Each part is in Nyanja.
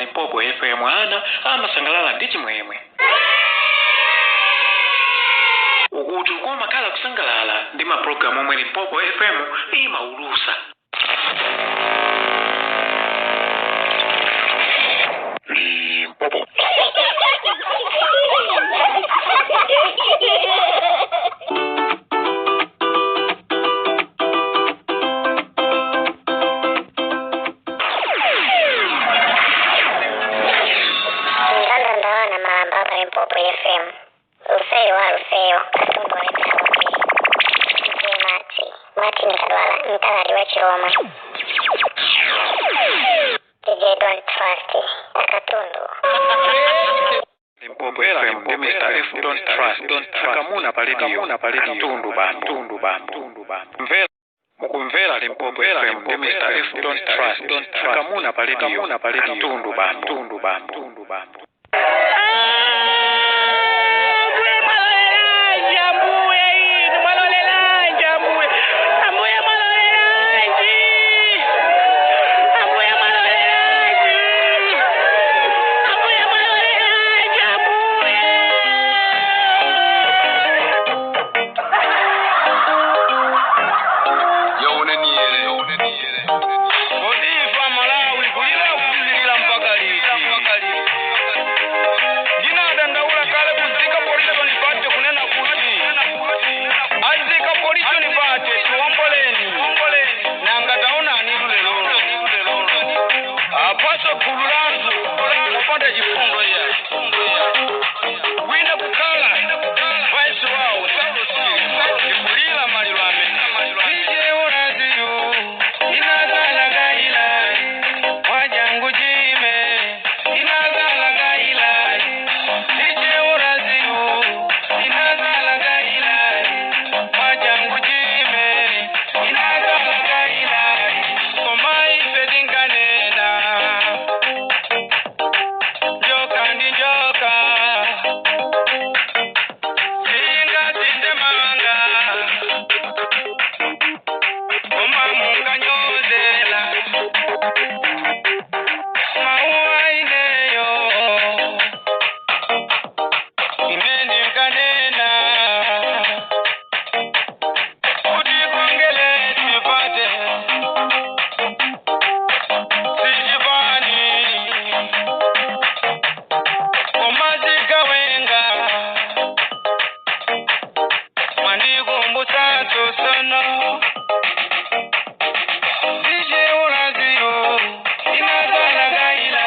Limpopo FM ana amasangalala ndi chimwemwe. Ukuti kumakhala kusangalala ndi mapulogalamu omwe Limpopo FM imaulusa. Limpopo. Ndandanda malamba pa Limpopo FM. Lufeyo wa Lufeyo katumbu alepera kwambiri. Ndiye Mati Martin Kadwala, mtalali wa Chiroma. DJ Don't Trust, akatundu. Limpopo FM ndi Mr. F Don't Trust akamuna pa radio, katundu bambo, tundu bambo. Mvera, mukumvera Limpopo FM ndi Mr. F Don't Trust akamuna pa radio, katundu bambo, tundu bambo, tundu bambo. Ambuye mwalolelanji, ambuye inu mwalolelanji, ambuye, ambuye mwalolelanji, ambuye mwalolelanji, ambuye mwalolelanji, ambuye. Kodi ifa Malawi kulira kuzilira mpaka liti? Ndinadandaula kale kuzika Political Party kunena kuti azika Political Party tiwomboleni, nanga taonani lero apaso gulu lanthu kupanda chifundo iya wina kukhala vice wawo ndikulira maliro amene. DJ Uraziyo inazala kaila wajangu jime inazala kaila. DJ Uraziyo inazala kaila wajangu jime inazala kaila koma ife tinkanena njoka ndi njoka singatindemanga koma munganyozela mauwa ineyo ine ndinkanena kuti kongele tipate sijipani komazikawenga mwandikumbutsa tsosono. DJ Uraziyo inazala kaila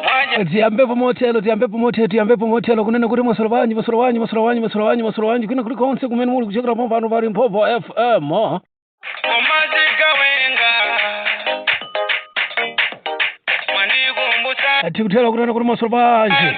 mwaja. Tiyambepo motelo, tiyambepo motelo, tiyambepo motelo kunena kuti mwasolo banji, mwasolo wanji, mwasolo wanji, mwasolo wanji, mwasolo wanji kwina kulikonse kumene muli kuchokera pompano pa Limpopo FM. Komazikawenga mwandikumbutsa. Tikutera kunena kuti mwasolo banji,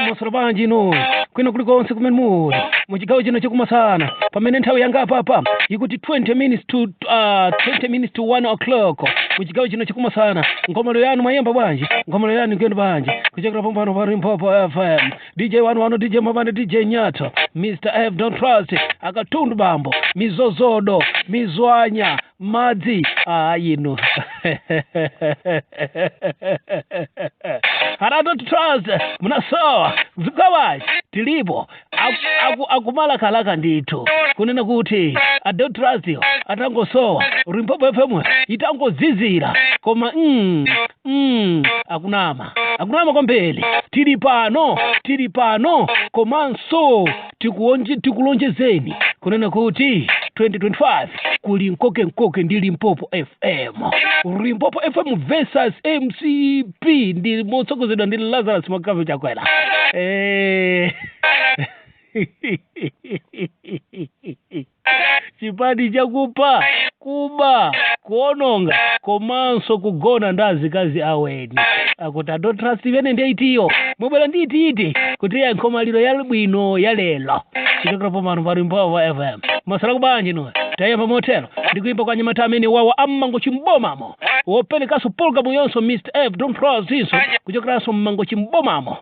mwasolo banji inu kwina kulikonse kumene muli muchigawo chino chakumasana, pamene nthawi yanga apapa ikuti 20 minutes to 1 o'clock muchigawo chino chakumasana. Ngomalo yanu mwayemba bwanji? Ngomalo yanu ikuyenda bwanji kuchokera pompano pa Limpopo FM? DJ wanu wanu, DJ Mabanda, DJ Nyato, Mr F Don't Trust, akatundu bambo, mizozodo, mizwanya madzi inu I don't trust munasowa zikawachi tilipo akumalakalaka ndithu kunena kuti I don't trust you atangosowa, Limpopo FM itangozizira, koma akunama, akunama kwambiri. Tili pano, tili pano, komanso tikulonjezeni kunena kuti 2025 kuli nkoke nkoke ndi Limpopo FM, Limpopo FM versus MCP ndi motsogozedwa ndi Lazarus Makave Chakwera. Chipani chakupa, kuba, kuononga komanso kugona ndi azikazi aweni. Akuti I don't trust imene ndi itiyo mubwera ndi itiiti kuti ya nkhomaliro yalibwino ya lero kuchokera pomano pa Limpopo FM. Masala kubanji nuwe? Tayamba motero ndikuimba kwa nyamata amene wawa ammango chimbomamo woperekanso pologalamu yonso Mr F Don't Trust inso kuchokeranso mmango chimbomamo,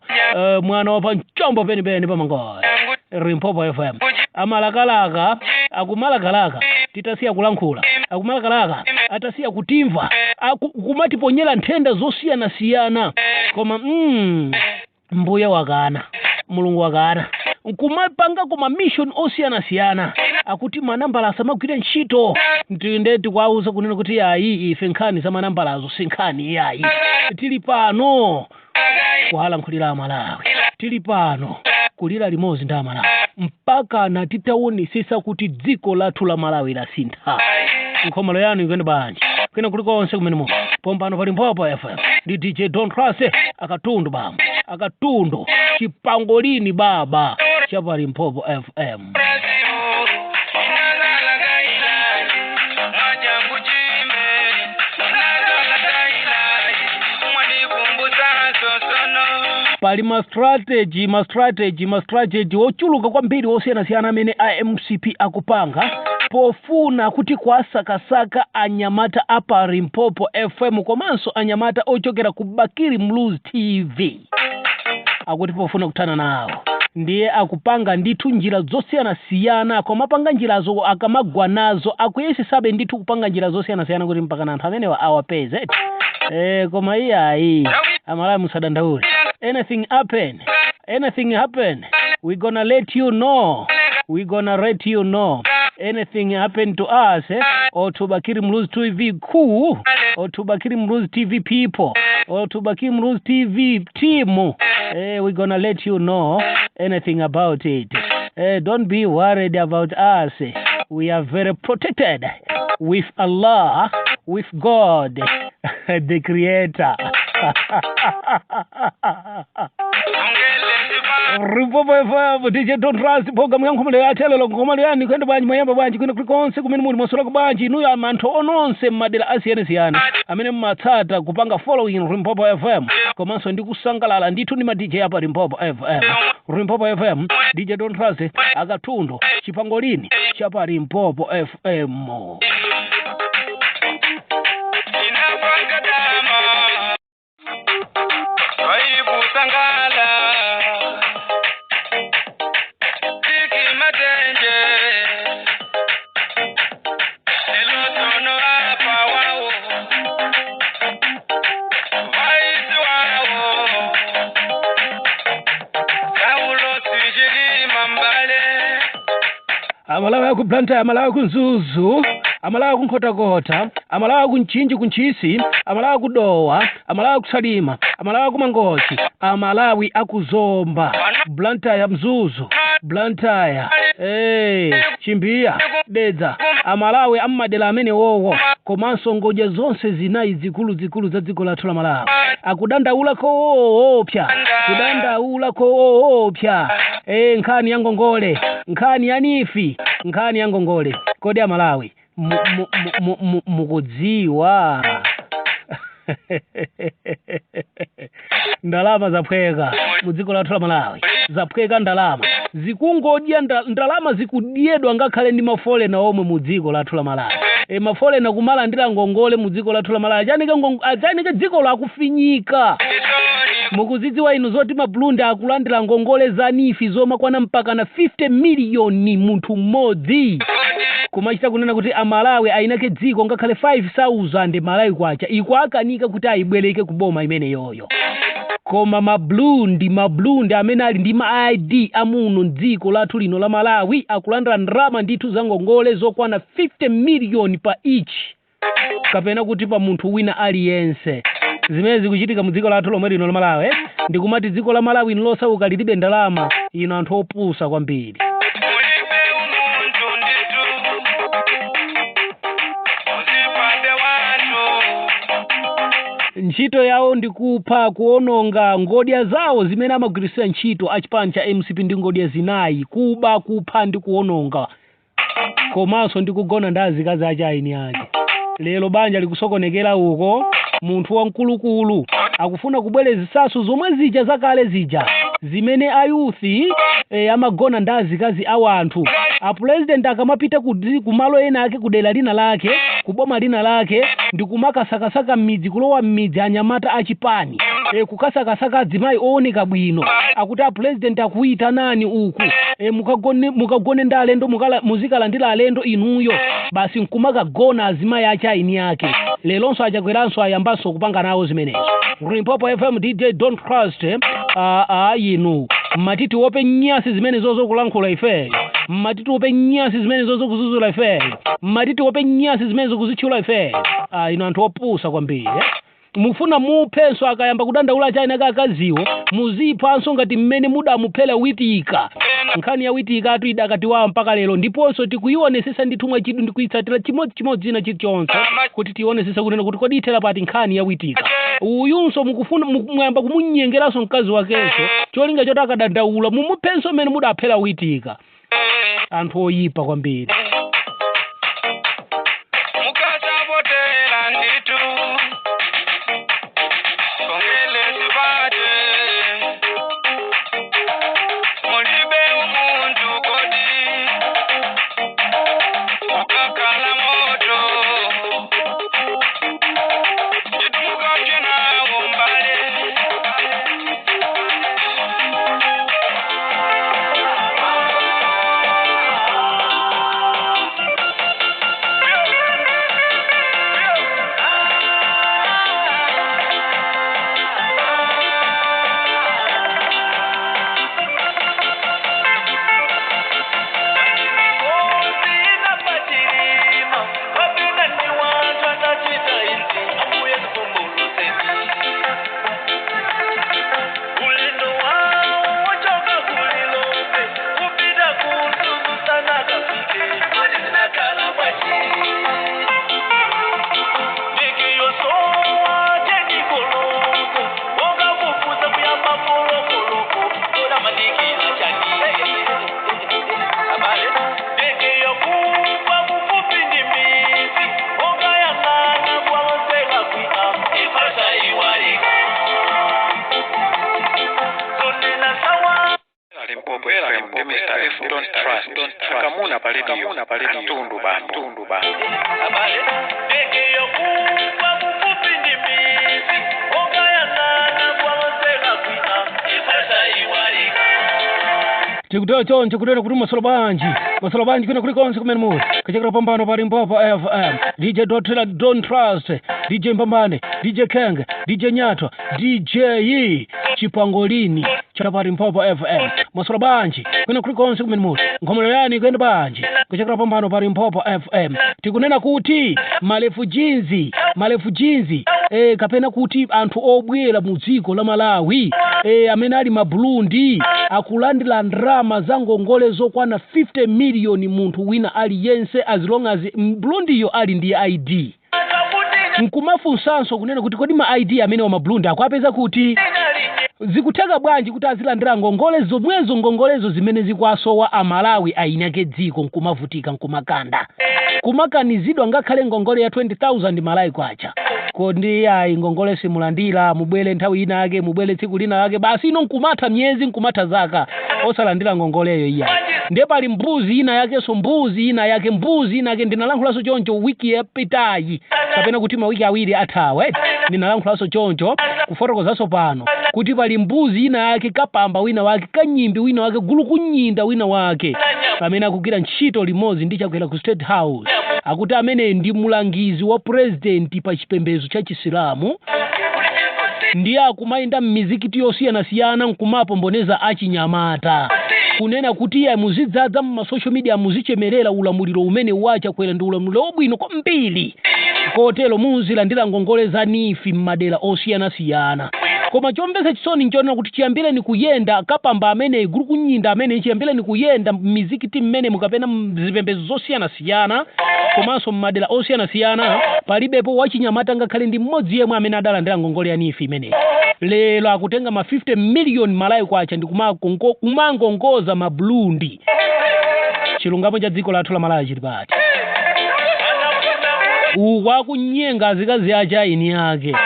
mwana wa pamchombo penipeni pamangoyo. Limpopo FM amalakalaka, akumalakalaka titasiya kulankhula, akumalakalaka. Atasiya kutimva, kumatiponyera nthenda zosiyanasiyana, koma mbuye wakana, Mulungu wakana, nkumapanga koma mission osiyanasiyana akuti manambala asamagwire ntchito. Ndinde tikuwauza kunena kuti ayi, ife nkhani za manambalazo si nkhani iyayi. Tili pano kuwalankhulira Amalawi, tili pano kulira limodzi ndi Amalawi mpaka na titaonesesa kuti dziko lathu la Malawi lasintha. Nkhomalo yanu ikuyenda bwanji kwina kulikonse kumene muli? Pompano pa Limpopo FM ndi DJ Don Trust, akatundu bambo, akatundu chipangolini baba cha Limpopo FM. Pali ma strategy ochuluka kwambiri osiyanasiyana amene a MCP akupanga pofuna kuti kwasakasaka anyamata apa Limpopo FM komanso anyamata ochokera ku Bakili Muluzi TV. Akuti pofuna kuthana nawo, ndiye akupanga ndithu njira zosiyanasiyana, komapanga njirazo akamagwa nazo akuyesesabe ndithu kupanga njira zosiyanasiyana kuti mpakana anthu amenewa awapeze. Koma iyayi, Amalawi musadandaule. Anything happen, anything happen, we gonna let you know, we gonna let you know. Anything happen to us, or to Bakili Muluzi TV crew, or to Bakili Muluzi TV people, or to Bakili Muluzi TV team, we gonna let you know anything about it. Don't be worried about us. We are very protected with Allah, with God the creator. Limpopo FM, DJ Don't Trust, program ya nkhomalo ya chelelo. Nkhomalo yani kwenda bwanji? Mwayamba bwanji kwina kulikonse kumene muli? Mwasolako bwanji inuyo amanthu ononse mmadera asiyanasiyana amene mmatsata kupanga following Limpopo FM komanso ndi kusangalala ndithu ndi ma DJ apa Limpopo FM? Limpopo FM, DJ Don't Trust, akatundu chipangolini chapa Limpopo FM. Inapakadama waibusangala tiki matenje elotono apa wawo vaisi wawo saulo sijilima mbale. Amalawi aku Blantyre, Amalawi ku Mzuzu, Amalawi ku Nkhotakota, Amalawi ku Mchinji, ku Ntchisi, Amalawi ku Dowa, Amalawi ku Salima, Amalawi ku Mangochi, Amalawi aku Zomba, Blantyre, Mzuzu, Blantyre, Chimbiya, Dedza, Amalawi ammadera amene wowo komanso ngodya zonse zinayi zikulu zikulu za dziko lathu la Malawi akudandaula koopsa, kudandaula koopsa. Nkhani ya ngongole, nkhani ya NEEF, nkhani ya ngongole. Kodi Amalawi mukudziwa ndalama zaphweka mu dziko lathu la Malawi? Zaphweka ndalama, zikungodya ndalama zikudyedwa ngakhale ndi ma foreigner omwe mu dziko lathu la Malawi. Ma foreigner kumalandira ngongole mu dziko lathu la Malawi, achanike dziko lakufinyika. Mukuzidziwa inu zoti mabulundi akulandira ngongole za NEEF zomakwana mpaka na 50 miliyoni munthu mmodzi? Kumachita kunena kuti Amalawi ainake dziko ngakhale 5000 Malawi kwacha ikuakanika kuti ayibwereke kuboma imene yoyo, koma mablundi amene ali ndi ma ID amuno mdziko lathu lino la Malawi akulandira ndalama ndithu za ngongole zokwana 50 miliyoni pa each, kapena kuti pa munthu wina aliyense. Zimene zikuchitika mu dziko lathu lomwe lino la Malawi, eh? Ndikumati dziko la Malawi losauka lilibe ndalama. Ino anthu opusa kwambiri. Mulibe umuntu nditu uzipade wanthu. Ntchito yawo ndikupha, kuononga. Ngodya zawo zimene amagwirisira ntchito achipani cha MCP ndi ngodya zinayi: kuba, kupha ndi kuononga, komanso ndi kugona ndi azikazi ache aini ake. Lero banja likusokonekera uko. Munthu wamkulukulu akufuna kubwerezisaso zomwe zija zakale zija zimene a youth amagona ndi azikazi a wanthu. Apurezidenti akamapita kumalo ena ake, kudera lina lake, kuboma lina lake, ndikumakasakasaka m'midzi, kulowa m'midzi anyamata achipani, kukasakasaka adzimayi ooneka bwino, akuti apurezidenti akuyitanani uku, mukagone ndi alendo, muzikalandira alendo inuyo basi, nkumakagona azimayi achi aini ake. Lelonso Achakweranso ayambanso kupanga nawo zimenezo. Limpopo FM, DJ Don't Trust. Inu mmatiti wope nyasi zimene zozo kulankhula ifeyo, mmatiti wope nyasi zimene zozo kuzuzula ifeyo, mmatiti wope nyasi zimene zokuzitchula ifeyo. Inu anthu opusa kwambiri, eh? Mufuna muphenso akayamba kudandaula china kakaziwo, muziphanso ngati mmene mudamuphera Witika. Nkhani ya Witika atu idakatiwawa mpaka lero, ndiponso tikuionesesa ndithu mwachidu ndikuitsatira chimodzimodzi na chilichonse kuti tionesesa kunena kuti kodi ithera pati nkhani ya Witika. Uyunso mukufuna mwayamba kumunyengeranso mkazi wakenso, cholinga choti akadandaula mumuphenso mmene mudaphera Witika. Anthu oyipa kwambiri. Mukasapotera nditu kongelesi pate mulibe umuntu kodi ukakala moto nditu mukapye nawo mbale. Limpopo FM ndi Mr. F Don't Trust. Akamuna pa radio, katundu bambo, tundu bambo. Tikutero choncho kutero kuti masolo banji, masolo banji kwina kulikonse kumene muli kachekera pambano pa Limpopo FM, DJ Dotela Don't Trust, DJ Mbambane, DJ Kenge, DJ Nyato, DJ E Chipangolini cha pa Limpopo FM. Masolo banji kwina kulikonse kumene muli, nkhomero yani kuyenda banji kuchekera pambano pa Limpopo FM. Tikunena kuti malefujinzi, malefujinzi, kapena kuti anthu obwera mu dziko la Malawi, amene ali mabulundi akulandira ndalama za ngongole zokwana 50 miliyoni munthu wina aliyense, as long as mbulundiyo ali ndi ID. Nkumafunsanso kunena kuti kodi ma ID amene wa mabulundi akuapeza kuti, zikutheka bwanji kuti azilandira ngongole zomwezo, ngongolezo zimene zikwasowa Amalawi ainake dziko nkumavutika, nkumakanda, kumakanizidwa ngakhale ngongole ya 20,000 Malawi kwacha? Kodi ayi, ngongole simulandira, mubwere nthawi ina yake, mubwere tsiku lina lake basi. Ino nkumatha miyezi, nkumatha zaka osalandira ngongoleyo. Iya, ndiye pali mbuzi ina yakenso, mbuzi ina yake, mbuzi ina yake. Ndinalankhulaso choncho wiki yapitayi, kapena kuti mawiki 2 athawa, ndinalankhulaso choncho kufotokozaso pano kuti pali mbuzi ina yake, kapamba wina wake, kanyimbi wina wake, gulu kunyinda wina wake amene akugwira ntchito limodzi ndi Chakwera ku State House. Akuti amene ndi mulangizi wa president pa chipembedzo cha Chisilamu, ndiye akumayenda m'mizikiti yosiyanasiyana nkumapomboneza achinyamata kunena kuti iye muzidzadza mma social media, muzichemerera ulamuliro umene waChakwera ndi ulamuliro wabwino kwambiri, kotero muzilandira ngongole za NEEF m'madera osiyanasiyana. Koma chomvetsa chisoni nchonena kuti chiyambireni kuyenda kapamba amene, gulu kunyinda amene, chiyambireni kuyenda m'mizikiti mmene mukapena mzipembedzo zosiyanasiyana komanso m'madera osiyanasiyana, palibepo wachinyamata ngakhale ndi mmodzi yemwe amene adalandira ngongole ya NEEF imeneyi. Lero akutenga ma 50 million Malawi kwacha ndi kumangongoza mabulundi. Chilungamo cha dziko lathu la Malawi chili pati? Uku akunyenga azikazi ache aini ake.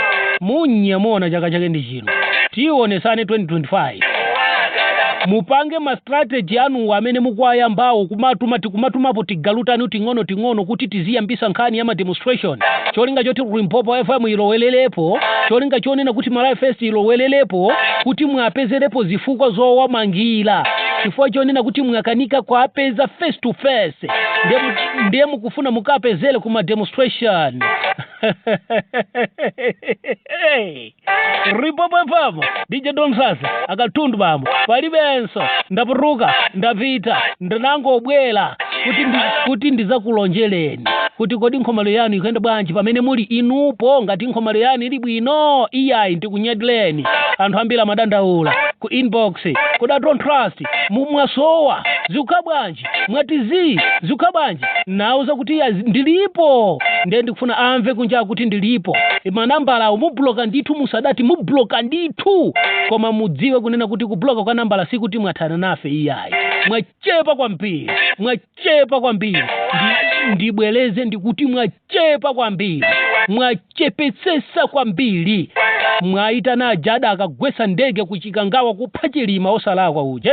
Munyamona chaka chake ndi chino, tionesane 2025. Mupange ma strategy anu amene mukuwayambawo kumatuma tikumatumapo tigalutani ting'ono ting'ono kuti tiziyambisa nkhani ya ma demonstration, cholinga choti Limpopo FM ilowelelepo, cholinga chonena kuti Malawi First ilowelelepo, kuti mwapezerepo zifukwa zowamangira, chifukwa chonena kuti mwakanika kuapeza face to face, ndiye mukufuna mukapezele kuma demonstration. Hey. Limpopo FM, DJ Don Sasa, akatundu bambo, palibenso. Ndapuruka, ndapita, ndanangobwera kuti ndizakulonjereni kuti kodi nkhomalo yanu ikuyenda bwanji pamene muli inupo. Ngati nkhomalo yanu ili bwino, iyayi, ndikunyadileni. Anthu ambiri amadandaula ku inbox, kodi a Don't Trust mumwasowa, zikukhala bwanji, mwatizi zikukhala bwanji? Nauza kuti iya, ndilipo. Ndiye ndikufuna amve kunja kuti ndilipo. Manambala awo mubloka ndithu, musadati mubloka ndithu, koma mudziwe kunena kuti kubloka kwa nambala sikuti mwathana nafe iyayi. Mwachepa kwambiri, mwachepa kwambiri. Ndibwereze, ndikuti mwachepa kwambiri, mwachepetsesa kwambiri. Mwayitana ajada akagwesa ndege kuchikangawa kupha Chilima osalakwa uje,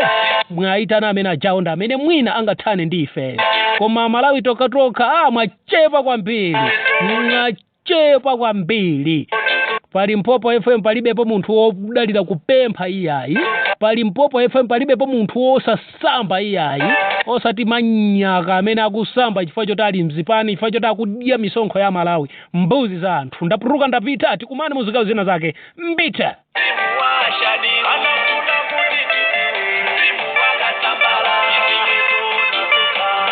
mwayitana amene ajawo ndi amene mwina angathane ndi ife, koma Malawi tokatoka, mwachepa kwambiri, mwachepa kwambiri. Pali Limpopo FM palibepo munthu wodalira kupempha iyayi. Pali Limpopo FM palibepo munthu wosasamba iyayi, osati manyaka amene akusamba chifukwa choti ali mzipani, chifukwa choti akudya misonkho ya Malawi, mbuzi za anthu. Ndapuluka, ndapita, tikumane muzigawo zina zake. Mbita. Washadi anafuna kuti mzimu wakatambala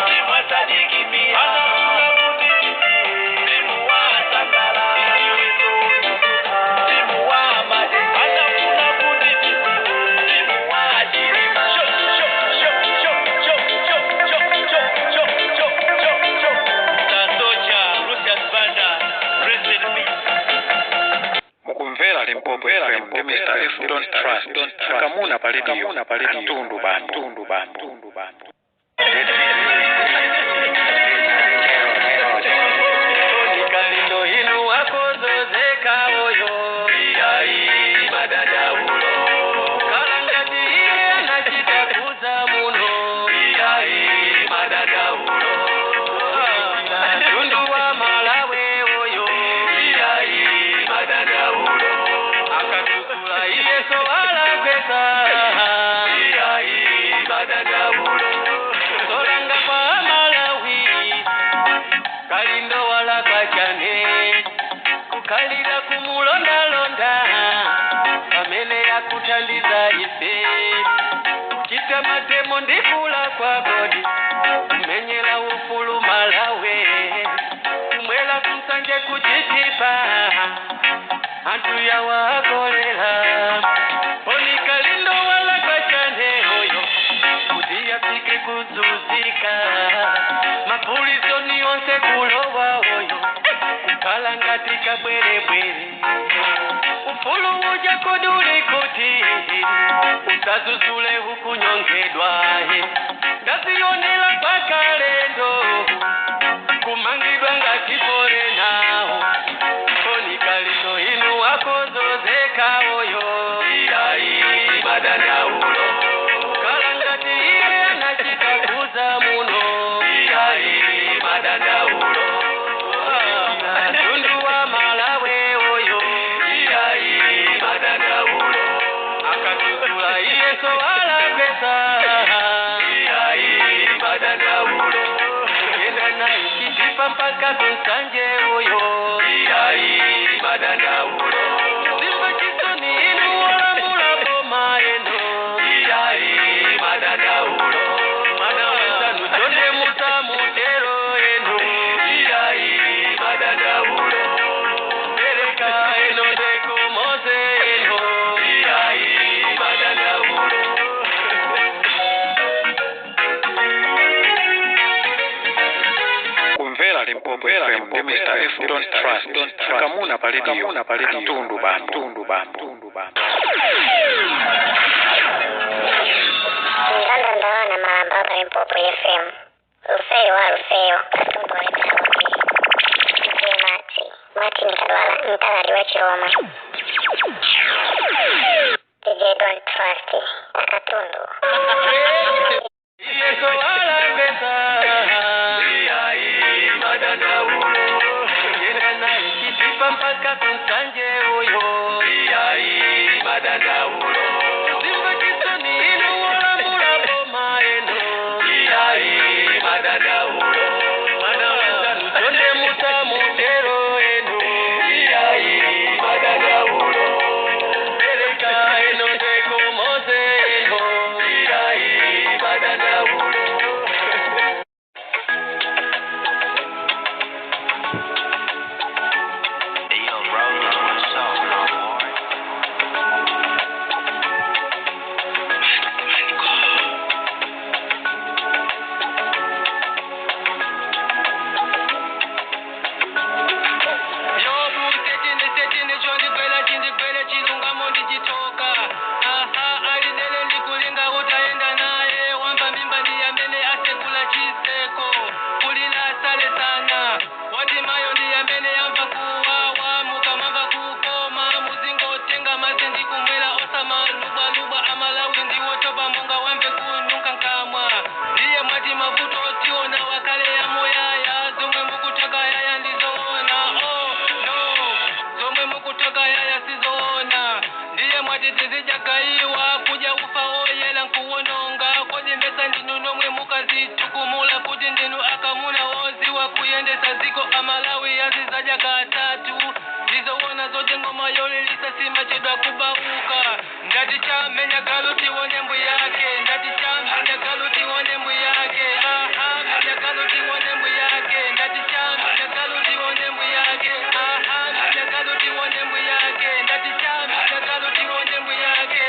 mzimu wasadiki pia anafuna kuti mzimu wasangala mzimu wa made anafuna kuti mzimu wa chilima. Sho, sho, sho, sho, sho, sho, sho, sho, sho, sho, sho, sho. Tasocha Lucius Banda, rest in peace. Mukumvera Limpopo FM ndi Mr F Don't Trust, akamuna pa radio, katundu bambo, tundu bambo, tundu bambo. Kalindo inu wakozozeka oyo iyai madadaulo kalangati iye anachita kuza muno iyai madadaulo tundu wa Malawi oyo iyai madadaulo akatukula iyeso alakwesa iyai madadaulo solanga kwa Malawi. Kalindo wala kwachane kukalira kumulondalonda pamene yakuthandiza ife kuchita ma demo ndikula kwa godi kumenyera ufulu Malawi, kumwela kumsanje kuchitipa anthu yawakolera poni. Kalindo wala kwachane oyo kuti yafike kuzuzika mapulisoni onse kulowa oyo kukhala ngati kabwerebwere. Ufulu uja koduli kuti usazuzule hukunyongedwa ndazionela kwa kalendo kumangidwa ngati foreigner. Koni kalindo inu wakozozeka oyo iyai madadaulo kalangati iye anachita kuza muno iyai madadaulo tundu wa Malawi oyo iyai madadaulo akatukula iyeso alakwesa iyai madadaulo enda naye chitipa mpaka kunsanje oyo iyai madadaulo simba chisoni inu olamula boma eno iyai madadaulo mana wenzanu chonde musamutero eno iyai madadaulo pereka eno ndekumoze eno iyai madadaulo. Kumvera Limpopo FM ndi Mr F Don't Trust, akamuna pa radio, katundu bambo, tundu bambo, tundu bambo. Ndandanda malamba pa Limpopo FM, Lufeyo wa Lufeyo, katundu olemera kwambiri. Ndiye Martin Kadwala, mkaladi wa Chiroma. DJ Don't Trust akatundu. Yeso alapesa Iyai madandaulo Yena naye chitipa mpaka kunsanje uyo Iyai madandaulo Simba chisoni inu wolamula boma eno Iyai madandaulo Mwana wenzanu chonde musamutero eno Iyai madandaulo Bereka eno ndeko mose eno Iyai madandaulo. Yobu setini setini chondigwela chindigwele chilungamo ndichitoka. Aha alidele ndikulinga utaenda naye wamba mimba ndiyamene asekula chiseko kulila asale sana wati mayo ndiyamene yamva kuwawa mukamamva kukoma muzingotenga madzi ndikumwera osama lubwalubwa amalawi ndiwotopa monga wamve kununka nkamwa ndiye mwati mavuto tiona wakale yamoyaya zomwe mukutaka yaya ndizoona oh no zomwe mukutaka yaya sizoona ndiye mwati tizijagaiwa kudya ufa oyela nkuwononga kodi mbesa ndinu nomwe mukazitukumula kuti ndinu akamuna oziwa kuyendesa ziko amalawi yazizaja katatu ndizowona zote ngoma yolilisa simachedwa kubauka ndati chamenya galu tione mbuyake ndati chamenya galu tione mbuyake aha menya galu tione mbuyake ndati chamenya galu tione mbuyake aha menya galu tione mbuyake ndati chamenya galu tione mbuyake.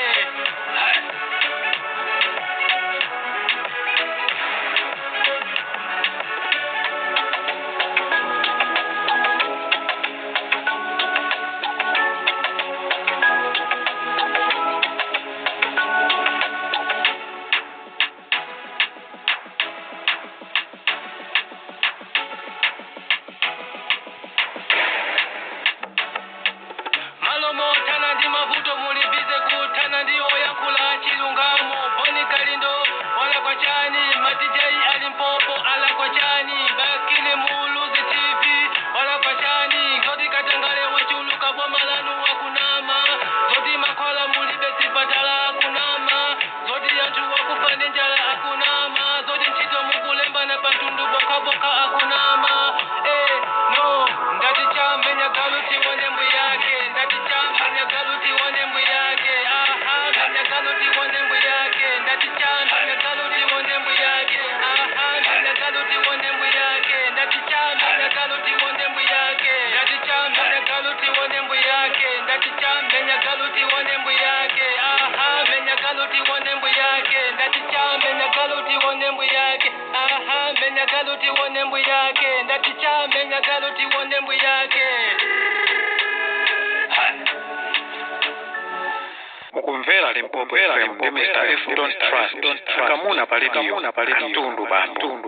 Malomo tana ndi mavuto mulibize kutana ndiwo yankhula chilungamo boni kalindo wala kwa chani matijei ali mpopo ala kwa chani bakili muluzi TV wala kwa chani zoti katangale wachuluka boma lanu wakunama zoti makola mulibe sipatala akunama zoti anthu wakufa ndi njala akunama zoti ntchito mukulembana patundu bokhaboka akunama eh no ndati chamenya galu tione mbuyake ndati chamenya galu tione mbuyake aha menya galu tione mbuyake ndati chamenya galu tione mbuyake aha menya galu tione mbuyake ndati chamenya galu tione mbuyake ndati chamenya galu tione mbuyake ndati chamenya galu tione mbuyake aha menya galu tione mbuyake ndati chamenya galu tione mbuyake aha menya galu tione mbuyake ndati chamenya galu tione mbuyake. Mukumvera Limpopo FM ndi Mr. F Don't Trust akamuna pa radio katundu bambo.